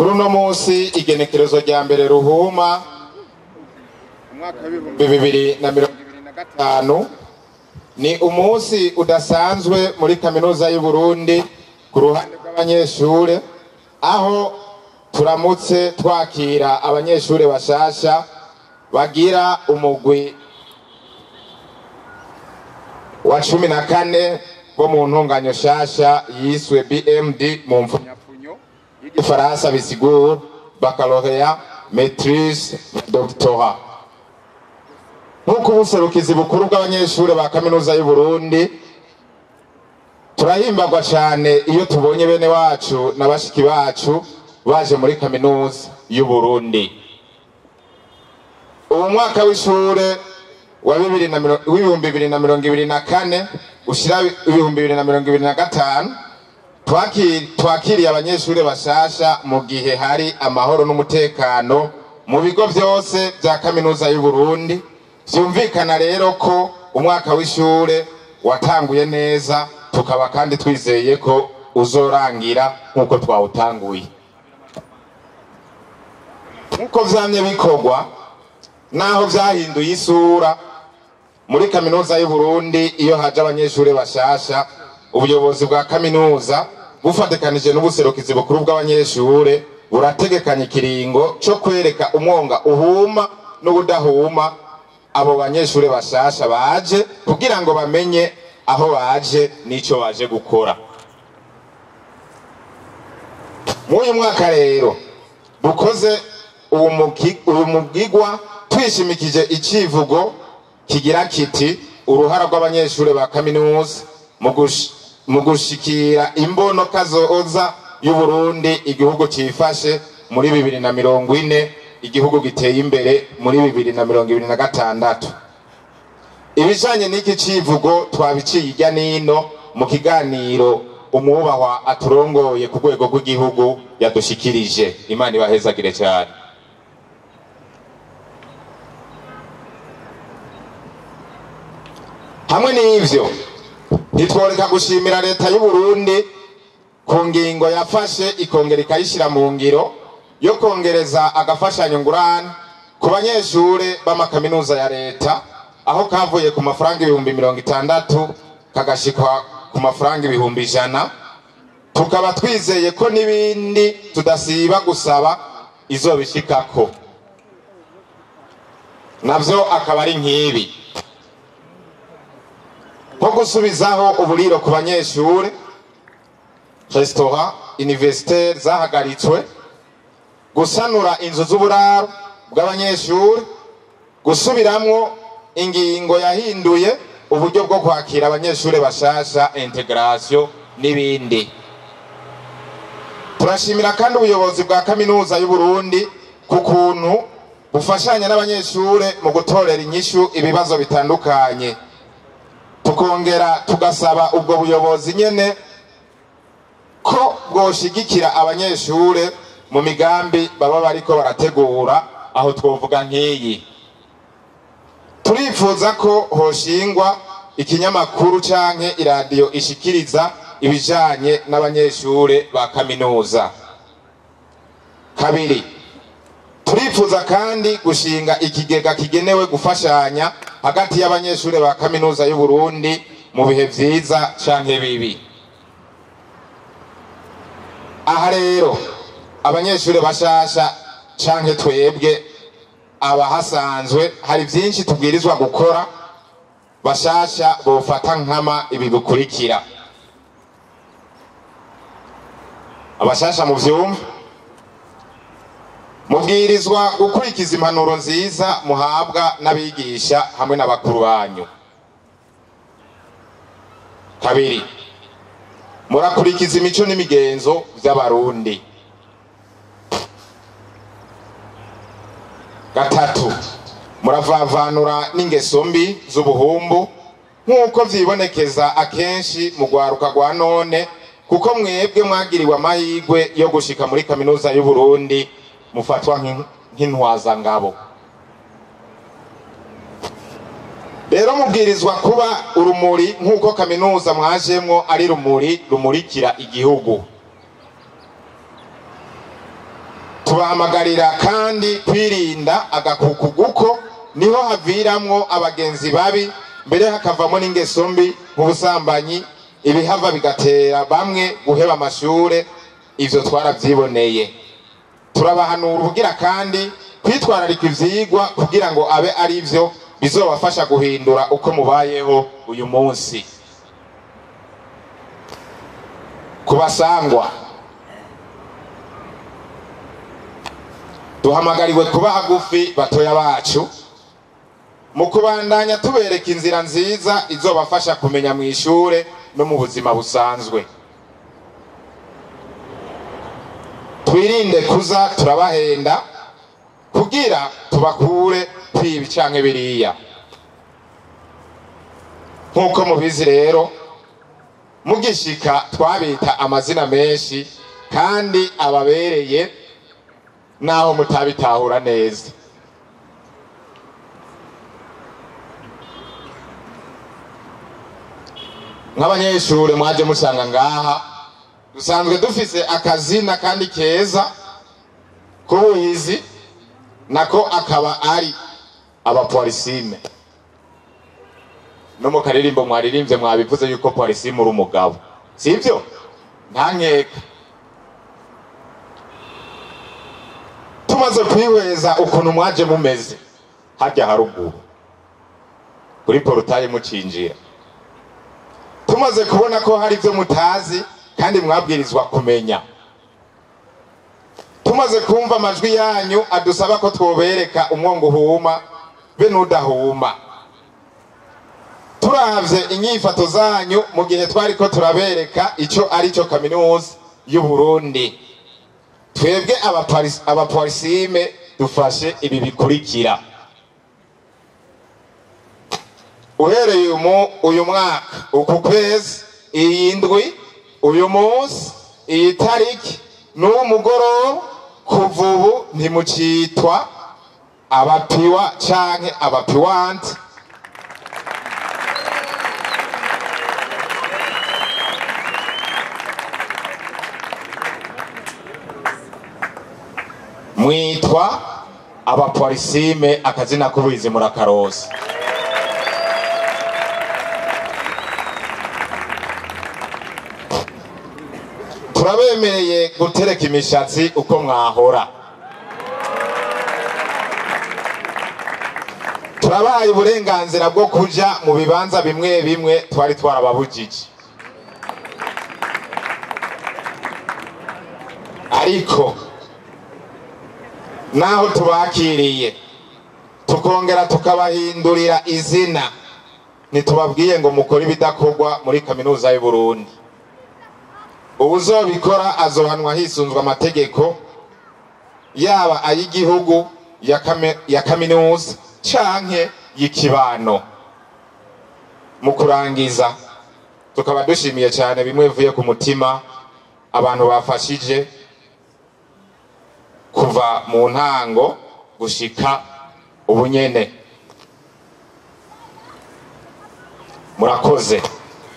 Kuri uno munsi igenekerezo rya mbere ruhuma umwaka w'ibihumbi 2025 ni umunsi udasanzwe muri kaminuza y'u Burundi ku ruhande rw'abanyeshure, aho turamutse twakira abanyeshure bashasha bagira umugwi wa 14 bo mu ntunganyo shasha yiswe BMD mu mfunyapfunyo y'igifaransa bisigura baccalauréat, maîtrise, doctorat. Nk'uko ubuserukizi bukuru bw'abanyeshure ba kaminuza y'u Burundi, turahimbagwa cyane iyo tubonye bene wacu na bashiki bacu baje muri kaminuza y'u Burundi. Uwo mwaka w'ishure wa 2024 ushira 2025 twakiriye abanyeshure bashasha mu gihe hari amahoro n'umutekano mu bigo byose bya kaminuza y'u Burundi. Vyumvikana rero ko umwaka w'ishure watanguye neza, tukaba kandi twizeye ko uzorangira nkuko twawutanguye. Nkuko vyamye bikorwa naho vyahinduye isura muri kaminuza y'u Burundi, iyo haje abanyeshure bashasha, ubuyobozi bwa kaminuza bufatikanije n'ubuserukizi bukuru bw'abanyeshure burategekanya ikiringo co kwereka umwonga uhuma n'ubudahuma abo banyeshure bashasha baje, kugira ngo bamenye aho baje n'ico baje gukora. Mw'uyu mwaka rero bukoze uyu mugigwa twishimikije icivugo kigira kiti uruhara rw'abanyeshure ba kaminuza mu gushikira imbono kazoza y'u Burundi, igihugu cifashe muri 2040, igihugu giteye imbere muri 2026. Ibijanye n'iki civugo twabiciye irya nino mu kiganiro umwubahwa aturongoye ku rwego rw'igihugu yadushikirije. Imana ibahezagire cyane. Hamwe n'ivyo ntitworeka gushimira leta y'u Burundi ku ngingo yafashe ikongera ikayishira mu ngiro yo kongereza agafashanyo ngurane ku banyeshure b'amakaminuza ya leta, aho kavuye ku mafaranga 60,000 kagashikwa ku mafaranga 100,000. Tukaba twizeye ko n'ibindi tudasiba gusaba izobishikako, navyo akaba ari nk'ibi: nko gusubizaho uburiro ku banyeshure, restaurant universitaire zahagaritswe, gusanura inzu z'uburaro bw'abanyeshure, gusubiramwo ingingo yahinduye uburyo bwo kwakira abanyeshure bashasha integration n'ibindi. Turashimira kandi ubuyobozi bwa kaminuza y'u Burundi ku kuntu bufashanya n'abanyeshure mu gutorera inyishu ibibazo bitandukanye. Tukongera tugasaba ubwo buyobozi nyene ko bwoshigikira abanyeshure mu migambi baba bariko barategura, aho twovuga nk'iyi: turifuza ko hoshingwa ikinyamakuru canke iradiyo ishikiriza ibijanye n'abanyeshure ba kaminuza. Kabiri, turifuza kandi gushinga ikigega kigenewe gufashanya hagati y'abanyeshure ba kaminuza y'u Burundi mu bihe vyiza canke bibi. Aha rero abanyeshure bashasha canke twebwe abahasanzwe hari vyinshi tubwirizwa gukora. Bashasha bofata nkama ibi bikurikira. Abashasha mu vyumva, mubwirizwa gukurikiza impanuro nziza muhabwa n'abigisha hamwe n'abakuru banyu. Kabiri, murakurikiza imico n'imigenzo vy'Abarundi. Gatatu, muravavanura n'ingeso mbi z'ubuhumbu nk'uko vyibonekeza akenshi mu rwaruka rwa none, kuko mwebwe mwagiriwe amahirwe yo gushika muri kaminuza y'u Burundi mufatwa nk'intwazangabo. Rero mubwirizwa kuba urumuri nk'uko kaminuza mwajemwo ari rumuri rumurikira igihugu. Tubahamagarira kandi kwirinda agakukuguko, niho haviramwo abagenzi babi, mbere hakavamo n'ingeso mbi nk'ubusambanyi, ibihava bigatera bamwe guheba amashure. Ivyo twaravyiboneye. Turabahanura ubugira kandi kwitwararika ivyigwa kugira ngo abe ari vyo bizobafasha guhindura uko mubayeho uyu munsi. Kubasangwa, duhamagariwe kuba hagufi batoya bacu mu kubandanya tubereka inzira nziza izobafasha kumenya mu ishure no mu buzima busanzwe. Twirinde kuza turabahenda kugira tubakure kwibi canke biriya. Nk'uko mubizi rero, mugishika twabita amazina menshi kandi ababereye naho mutabitahura neza. Nk'abanyeshure mwaje musanga ngaha, dusanzwe dufise akazina kandi keza k'ubuhizi, nako akaba ari abapolisime. No mu karirimbo mwaririmbye mwabivuze yuko polisime uri umugabo, sivyo? Nta nkeka. Tumaze kwihweza ukuntu mwaje mumeze harya haruguru kuri porutaye mucinjira, tumaze kubona ko hari ivyo mutazi kandi mwabwirizwa kumenya, tumaze kumva amajwi yanyu adusaba ko twobereka umwongo uhuma be n'udahuma, turavye inyifato zanyu mu gihe twariko turabereka ico ari cyo kaminuza y'u Burundi, twebwe abapolisime dufashe ibi bikurikira. Uhereye uyu mwaka, uku kwezi, iyi ndwi, uyu munsi, iyi tariki n'uwo mugoroba, kuva ubu ntimucitwa abapiwa canke abapiwanti. Mwitwa abapolisime, akazina k'ubuhizi murakarosa. Turabemereye gutereka imishatsi uko mwahora. Turabahaye uburenganzira bwo kuja mu bibanza bimwe bimwe twari twarababujije. Ariko naho tubakiriye tukongera tukabahindurira izina, ntitubabwiye ngo mukore ibidakorwa muri kaminuza y'u Burundi. Uwuzobikora azohanwa hisunzwe amategeko, yaba ay'igihugu, ya kaminuza canke y'ikibano. Mu kurangiza, tukaba dushimiye cyane bimwe bivuye ku mutima abantu bafashije kuva mu ntango gushika ubunyene. Murakoze.